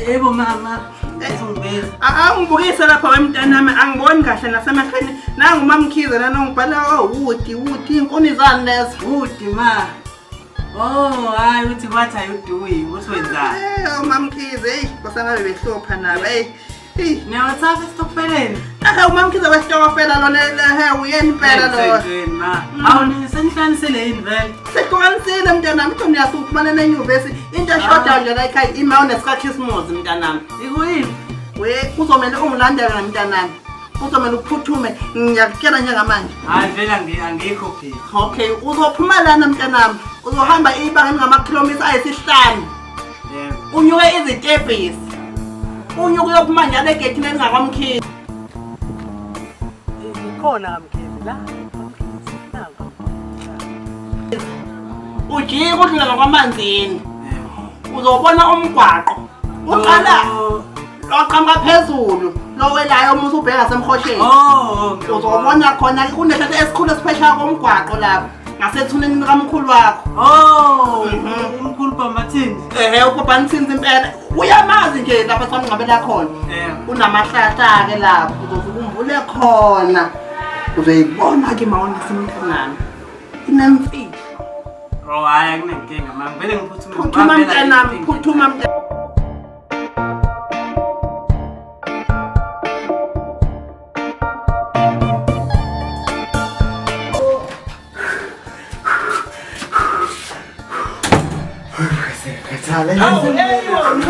Yebo mama. Uzongibiza. Angibukise lapha wemntanami angiboni kahle nasemehlweni. Nangu mamkhize lana ngibhala oh wudi wudi inkuni zani lezo. Wudi ma. Oh, hayi uthi what are you doing? Uthi wenzani? Eh mamkhize hey basangabe behlupha nabo hey. Hey, Niyawathatha esitokfeleni? Aha umamkhize wesitokofela lona he uyena impela lo. Emthethweni ma. Awu nisenihlanganisele yini vele? Sehlukanisile mntanami into niyasukumana nenyuvesi into eshodayo nje la ekhaya imawunesi kaKhisimusi mntanami. Ikuyini? We kuzomele ungilandele mntanami. Kuzomele uphuthume ngiyakutshela njengamanje. Hayi vele angikho phela. Okay, uzophuma lana mntanami. Uzohamba ibanga elingamakhilomitha ayisihlanu. Yebo. Unyuke izitebhisi. Unyuke uyophuma njalo egethini elingakwamkhize. Ngikhona kamkhize la. Kamkhize. Nangu. Ujike udlula ngakwamanzini. Yebo. Uzobona umgwaqo. Uqala loqhamuka phezulu lowelayo uma usubheka ngasemhosheni. Oh, Uzobona khona kunesihlahla esikhulu esiphesheya komgwaqo lapho ngasethuneni likamkhulu wakho. Oh, umkhulu Bambathini. Ehe, ubhabhanithinzi impela. Uyamazi nje lapha samngcwabela khona. Yebo. Kunamahlahla-ke lapho uzofike umvule khona. Uzoyibona-ke mawona semntanami. Inemfihlo. Oh, hayi akunankinga mama. Vele ngiphuthume. Phuthuma mntanami, phuthuma mntanami. Awu,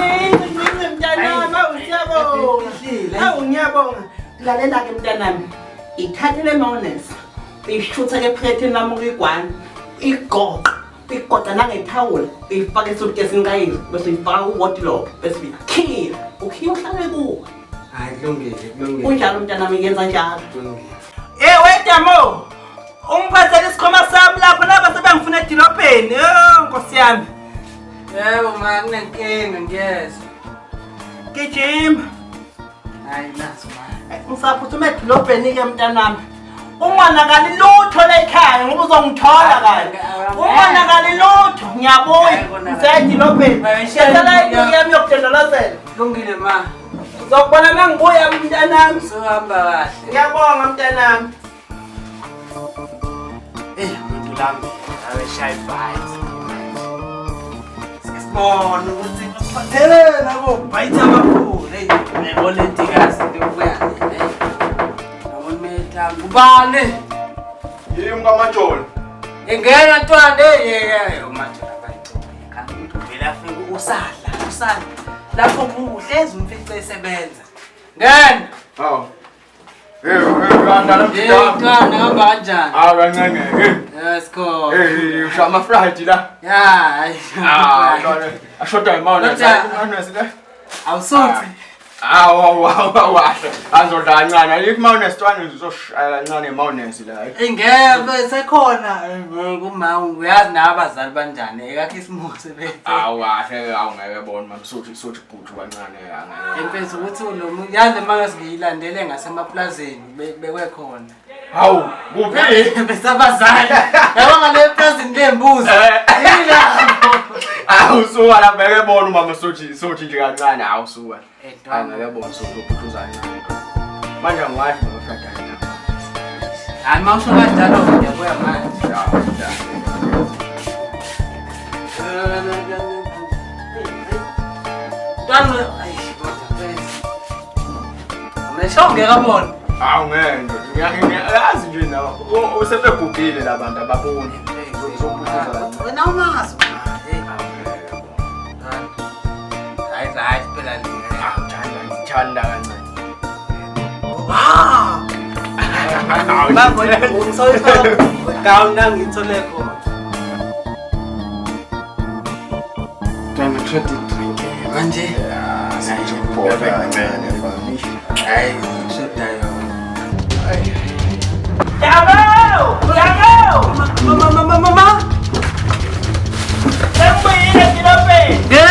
hey, ncinci, ncinci mntanami, awu siyabonga. Awu ngiyabonga. Lalela-ke mntanami, ithathe le mayonnaise, uyishuthe ephaketheni lami okuyigwane, uyigoqe, uyigoqa nangethawula, uyifake esutukesini kayise, bese uyifaka ku-wardrobe, bese uyikhiya, ukhiya uhlale kuwe. Hayi kulungile, kulungile. Kunjalo mntanami, ngenza njalo. Kulungile. Eh wetamo, ungiphathele isikhwama sami lapho laba sebengifuna edolobheni. Oh Nkosi yami. Yebo ma, kunenkinga ngiyezwa. Gijima. Hayi naso ma. Ngisaphuthuma edolobheni-ke mntanami. Ungonakali lutho la ekhaya ngoba uzongithola kanye. Ungonakali lutho, ngiyabuya. Ngisaya edolobheni. Ngicela into yami yokudondolozela. Kulungile ma. Ngizokubona uma ngibuya mntanami. Usuhamba kahle. Ngiyabonga mntanami. Eh, umuntu lami abeshaya ibhayithi. Sibona ukuthi basiphathele labo bhayithi abakhulu. Hey, ngibona intikazi into yokuya. Hey. Ngibona metha ubani? Yimi kaMajola. Ingena ntwana hey uMajola abayicobe. Kanti umuntu uvela afike usadla, usadla. Lapho uhlezi umfice esebenza. Ngena. Hawu. Hey, hey, kandala Hey, mjita. ntwana hamba kanjani? Hawu kancane. Hey, Yes, khona. hey, usha ama fried la. Ya, hayi. Ah, ntwana. Ashoda imali. Kodwa- Mayonnaise la. Awusuthi. Hawu, hawu, hawu, hawu. Azodla kancane. Ayikho mayonnaise ntwana uzoshaya kancane mayonnaise la. Ingeke sekhona kuma uyazi na abazali banjani ekakhisimusi bethu. Hawu kahle, hawu ngeke bona mamsuthi suthi bhuthu kancane angeke. Empethu ukuthi lo muntu yazi manje singiyilandele ngasemaplazini bekwe khona. Hawu, kuphi? Besabazali. Yabo ngale plazini lembuzi. Yilapho. Hawu suka la ngeke bona umama suthi suthi nje kancane hawu suka. Eh, ntwana. Angeke bona suthi ubhuthuza kancane. Manje angiwazi noma fried kancane. Hayi mawusho kanjalo ngiyabuya manje. Ya, ya. Ntwana, ayi kodwa mfethu. Amehlo ngeke abone. Hawu ngeke ndoda. Ngiyazi nje nawe. Usebegugile la bantu ababoni. Uzobhuthuza kancane. Wena umazi. Hey. Hayi hayi phela le. Hawu thanda ngithanda kancane. Wow. Babo ngisoyifaka gown nangithole khona. Ntwana credit drink manje. Sengibhoda kancane mfana. Hayi ngishoda yona. Jabo! Jabo! Mama mama mama. Sengibuyile edolobheni. Ngena.